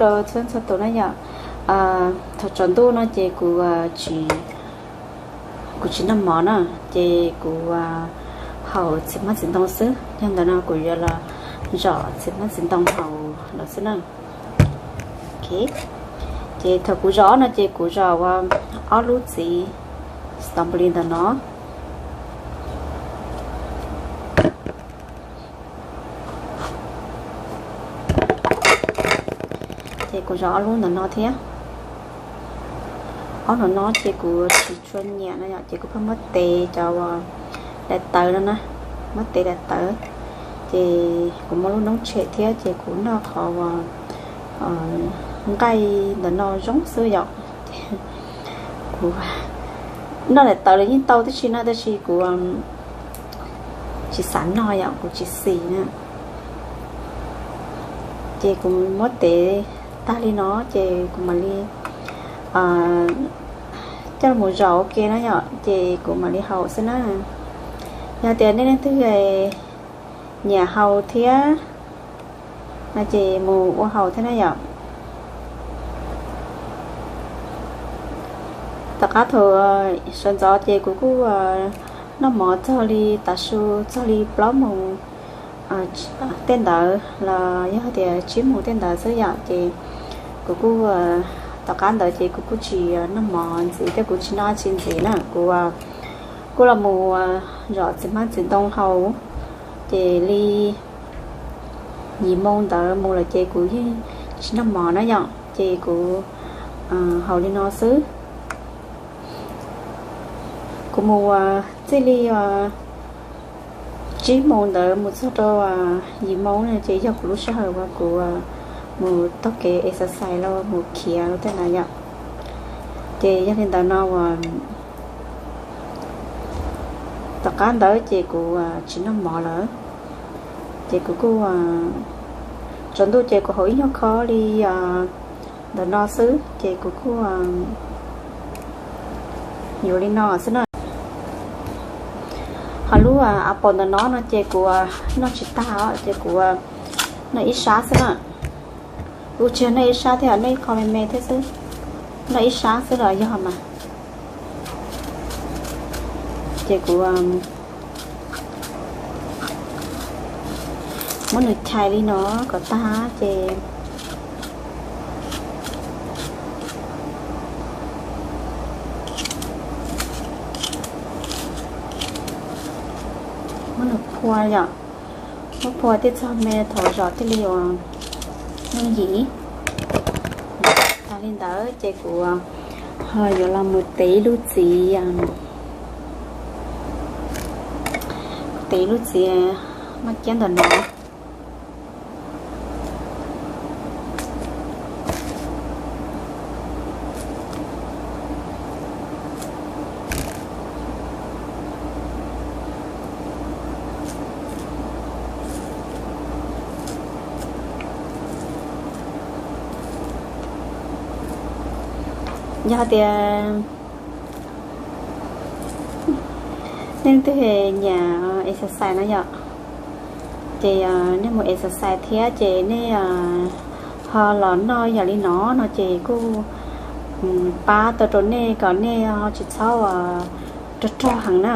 rau txhua txhua tus na yom. Thaum tsaus ntuj no ces kuv tsis, kuv tsis noj mov na, ces kuv haus txiv hmab txiv ntoo xwb. Yog ntawm no kuv yuav los zom txiv hmab txiv ntoo haus los xwb na. Ces thaum kuv zom no ces kuv zom ua ob lub txiv strawberry ntawm no. Ces kuv zom ob lub ntawm no thiab. Ob ntawm no ces kuv tsis tshua nyiam no yom, ces kuv pheej muab tev cov uas daim tawv no na, muab tev daim tawv. Ces kuv muaj lub noob tshem thiab ces kuv noj qhov uas nqaij ntawm no zoo xwb yom. Kuv noj daim tawv los yeej tau tib si no, tab sis kuv tsis xav noj yom, kuv tsis xis na. Ces kuv muab tev tag li no ces kuv mam li coj mus zom ua ke na yom, ces kuv mam li haus xwb na. Yog tias nej leej twg nyiam haus thiab no ces mus ua haus thiab na yom. Tom qab thaum sawv ntxov ces kuv kuj noj mov txog li tav su txog li plaub moos tej ntawd los yog tias tsib moos tej ntawd xwb yom, ces kuv kuj, tom qab ntawd ces kuv kuj tsis noj mov ntxiv thiab kuv tsis noj tsi ntxiv na, kuv kuj los mus zom txiv hmab txiv ntoo haus. Ces li yim moos ntawd mus lawm ces kuv yeej tsis noj mov na yom, ces kuv haus li no xwb. Kuv mus txij li tsib moos ntawd mus txog rau yim moos no ces yog kuv lub sij hawm uas kuv mus taug kev exercise los mus khiav los tej ntawd yom. Ces yog li ntawd no uas tom qab ntawd ces kuv tsis noj mov lawm, ces kuv kuj tsaus ntuj ces kuv haus ib nyuag khob li ntawm no xwb ces kuv kuj yuav li no xwb na. Ho lub apple ntawm no no ces kuv noj tsis tag os, ces kuv noj ib sab xwb na. Kuv tsis noj ib sab thiab, noj ib qho me me thiab xwb, noj ib sab xwb los yog mas. Ces kuv muab nws chais li no kom tag ces muab nws phua yom, muab phua tej txog me thaum zom thiaj li uas yooj yim. Tas li ntawd ces kuv ho yuav los mus tev lub txiv, tev lub txiv maj kiab ntawm no. Yog tias nej twg nyiam exercise no yom, ces nej mus exercise thiab ces nej ho los noj yam li no no ces kuj pab tau rau nej kom nej ho tsis txhob rog rog heev na.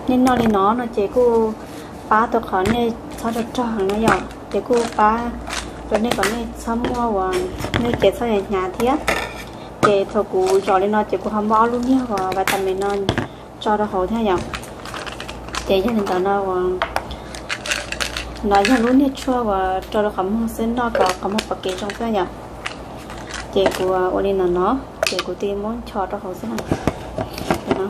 Nej noj li no no ces kuj pab tau qhov nej txhob rog rog heev na yom, ces kuj pab rau nej kom nej txhob muaj uas nej cev txhob hnyav hnyav thiab. Ces thaum kuv zom li no ces kuv ho muab ob lub niag uas vitamin no tso rau hauv thiab yom. Ces yog li ntawd no uas no yog lub niag tshuaj uas rau rau qhov muag xwb, noj kom qhov muag pom kev zoo xwb yom. Ces kuv ua li no no, ces kuv tig muab ncho rau hauv xwb na.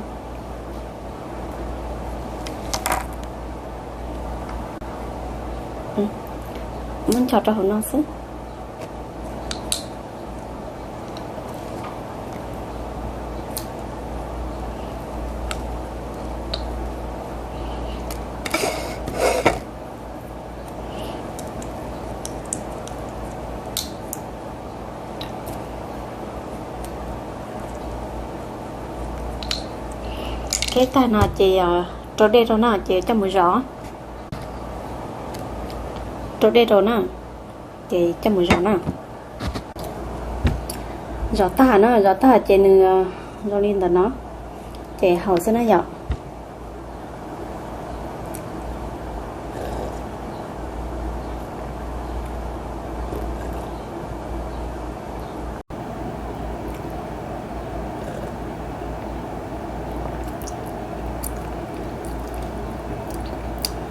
Muab ncho rau hauv no xwb. Kev tag no ces rau dej rau na, ces coj mus zom. Rau dej rau na. Ces coj mus zov na. Zov tag na, zov tag ces nws zoo li ntawm no, ces haus xwb na yom.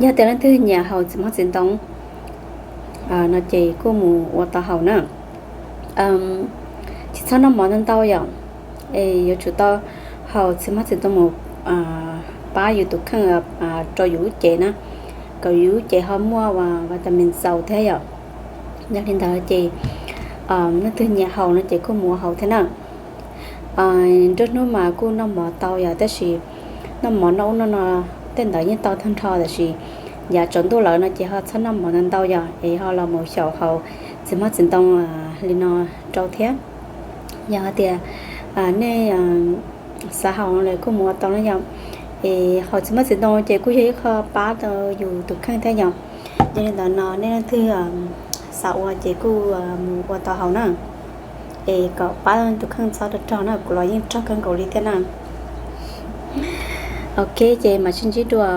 Yog tias leej twg nyiam haus txiv hmab txiv ntoo no ces kuj mus ua tau haus na. Tsis txhob noj mov ntau ntau yom. Es yuav tsum tau haus txiv hmab txiv ntoo mus pab yus tus kheej rau yus lub cev na, kom yus lub cev ho muaj vitamin txaus thiab yom. Yog li ntawd ces leej twg nyiam haus no ces kuj mus ua haus thiab na. Nruab hnub mas kuj noj mov tau yom, tab sis noj mov noj ub noj no tej ntawd yeej tau tag nrho, tab sis yav tsaus ntuj lawm no ces ho txhob noj mov ntau ntau yom, es ho los mus xyaum haus txiv hmab txiv ntoo li no rau thiab. Yog hais tias nej xav haus no lawm kuj mus ua tau na yom. Es haus txiv hmab txiv ntoo ces kuj yog ib qho pab tau yus tus kheej thiab yom. Yog li ntawd no nej leej twg xav ua ces kuj mus ua tau haus na, es kom pab tus kheej txhob rog rog na, kuv los yeej rog kawg nkaus li thiab na. Ok, ces mam sib ntsib dua